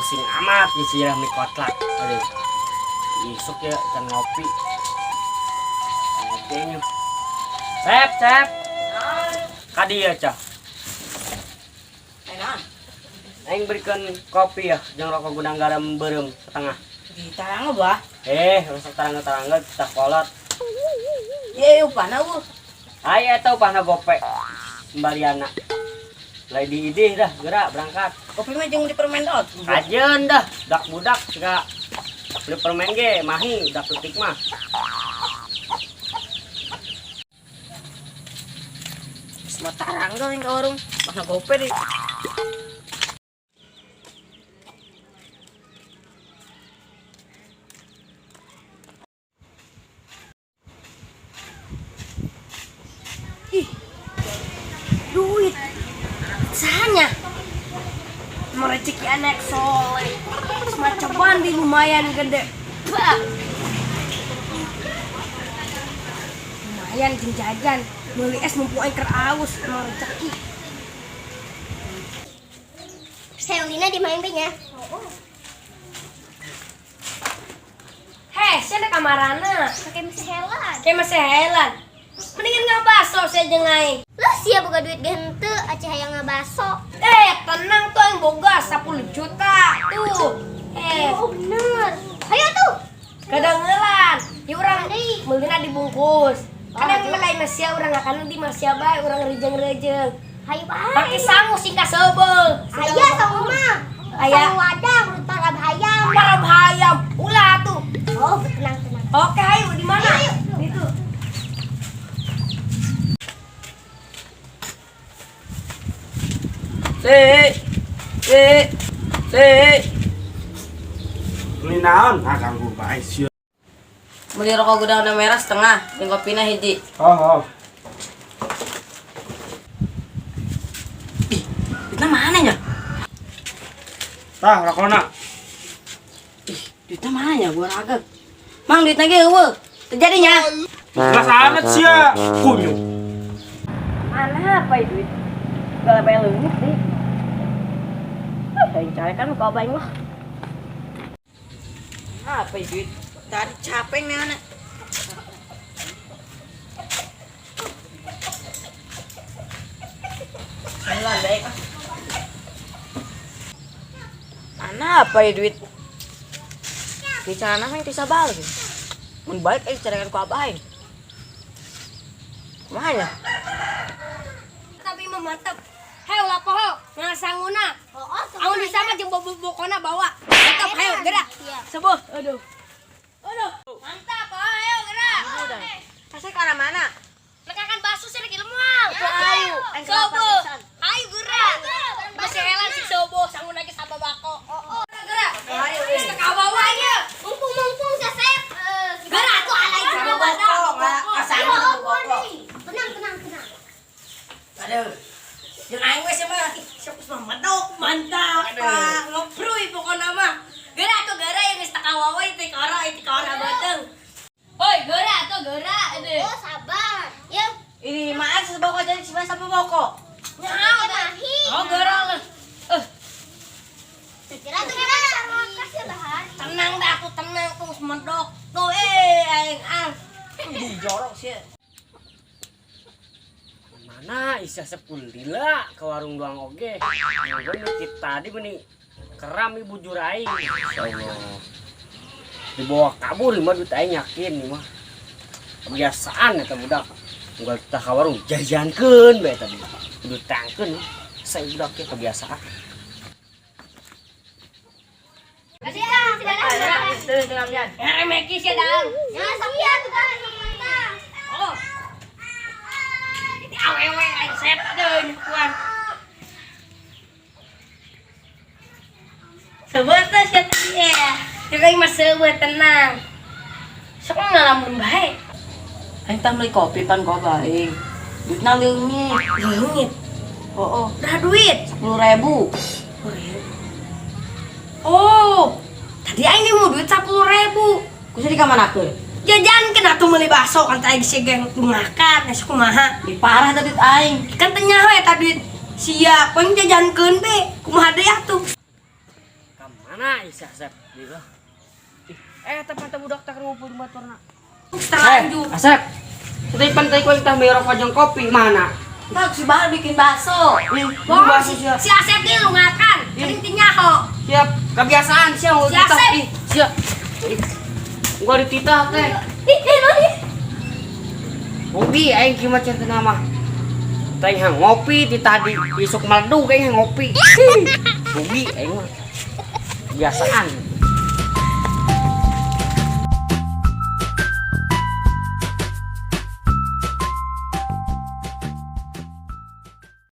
Pusing amat di sirah mie kotlak. Aduh. Isuk ya can ngopi. Ngopi nya. Sep, sep. Kadi ya, Cah. Enak. Aing berikan kopi ya, jeung rokok Gudang Garam beureum setengah. Di tarang bah. Eh, rusak tarangga-tarangga tah kolot. Ye, upana eueuh. Aya eta upahna gope. Sembariana. Lain diidih dah, gerak berangkat. Kopi mah jeung di permen dot. Kajeun dah, dak budak siga beli permen ge mahi dak letik mah. Semua tarangga yang ke warung. Mana gope di. Ih, duit. Sahanya. Emang rezeki anak soleh. Semacam bandi lumayan gede. Bah. Lumayan jeung jajan. Beli es mumpung aing keur aus, emang rezeki. Selina di main nya. Heh, sia ada kamarana. Pakai masih helan. Kayak masih helan. Mendingan ngabaso sia jeung aing. Lu sia boga duit ge henteu, aceh hayang ngabaso. Eh, tenang tuh yang boga 10 juta tuh. Eh, Oh bener. Hayo tuh. kadangelan. Ya urang Deui. meulina dibungkus. Oh, Kan yang atuh. lain sia urang akan di masya bae urang rejeng-rejeng. Hayo bae. Pake sangu sing kasebel. Aya sangu mah. Aya. Sangu wadang, parab hayam. Parab hayam. Ulah tuh. Oh, tenang tenang. Oke, hayu di mana? Ayo, Itu. Si. Si. Si. Beli naon? Ah, ganggu bae sia. Beli rokok Gudang merah setengah, jeung kopina hiji. Oh, oh. Ih, duitna mana nya? Tah, rokona. Ih, duitna mana nya? Gua ragag. Mang duitna ge eueuh. Terjadinya. Jelas amat sia. Kunyuk. Mana apa duit? Gak bayar leungit deh. Aing cari kan muka aing mah. Apa duit? Tadi capek nih anak. Jalan baik ah. Mana apa ya duit? Bicara mah bisa balik. Mun balik aing carikan ku abah aing. Kumaha nya? Tapi mah mantep. Hayo lah poho, ngasanguna. Oh, oh, Amun bisa mah jeung bobo-bokona bawa. Mantap, hayo gerak. Iya. Sebuh. Aduh. Aduh. Mantap, ayo gerak. Kasih ke arah mana? Lekakan bakso sih lagi lemual. Ayo, Sobo. Ayo gerak. Masih helan sih sobo, sangun lagi sama bako. Gerak. Ayo, Geus teu kawawa nya. Mumpung-mumpung sasep. Gerak tuh alay Sama juga boko, nggak Ayo, sama boko. Tenang, tenang, tenang. Aduh. Jeung aing we sih mah. Ih, siapa mah medok, mantap. Pak. Ngepruy pokona mah. Gerak tuh gerak yang geus teu kawawa itu kora itu kora beuteung. Hoi, gerak tuh gerak aduh. Oh, sabar. Ya, Ini mah seboko jadi si sama boko. Nyaho teh. mahi. Oh, gerak lah. Eh, Gerak tuh gerak. Kasih bahan. tenang dah aku tenang tuh medok. Tuh eh aing ah. Ih, jorok sih. Mana isya sepul lila ke warung doang oge. Gue mikir tadi meni keram ibu jurai. Insyaallah. Dibawa kabur mah duit aing yakin nih mah. Kebiasaan eta budak. Unggal tah ka warung jajankeun bae tadi. Duit tangkeun. Saya budak ge kebiasaan. Kasih ah, Tuh, tuh, lihat. Remeki sih dalam. Ya, sia tuh kan mantap. Oh. Ini awewe aing sep aduh nyukuan. Sebuah tuh sia tadi ya. Ya aing mah sebuah tenang. Sok ngalamun bae. Aing tah beli kopi pan kok aing. Duitna leungit. Leungit. Oh, oh, Udah duit. 10.000. Oh, tadi aing mau duit 10.000. Ku di kamanakeun? Jajan kena tuh meuli bakso kan tadi si geng makan, nasi kumaha. Di parah tadi duit aing. Kan teu nyaho eta duit sia, poing jajankeun be. Kumaha deui atuh. Ka Mana ih Asep? Gila. Ih, eh tapi teh budak teh ngumpul di baturna. Terlanjur. Eh, Asep. Tadi pan teh kau tah merok jeung kopi mana? Tak si Bahar bikin bakso. Ih, Bohong bakso si, sia. si Asep ge lungakan. Sering tinyaho. Siap, kebiasaan sia mau Si dititah. Asep. Ih, sia. Ih, gua dititah teh. Ih, ih, ih. Hobi aing kieu mah cenah mah. Teh yang ngopi ti tadi isuk meledug aing ngopi. Hobi aing mah. Kebiasaan.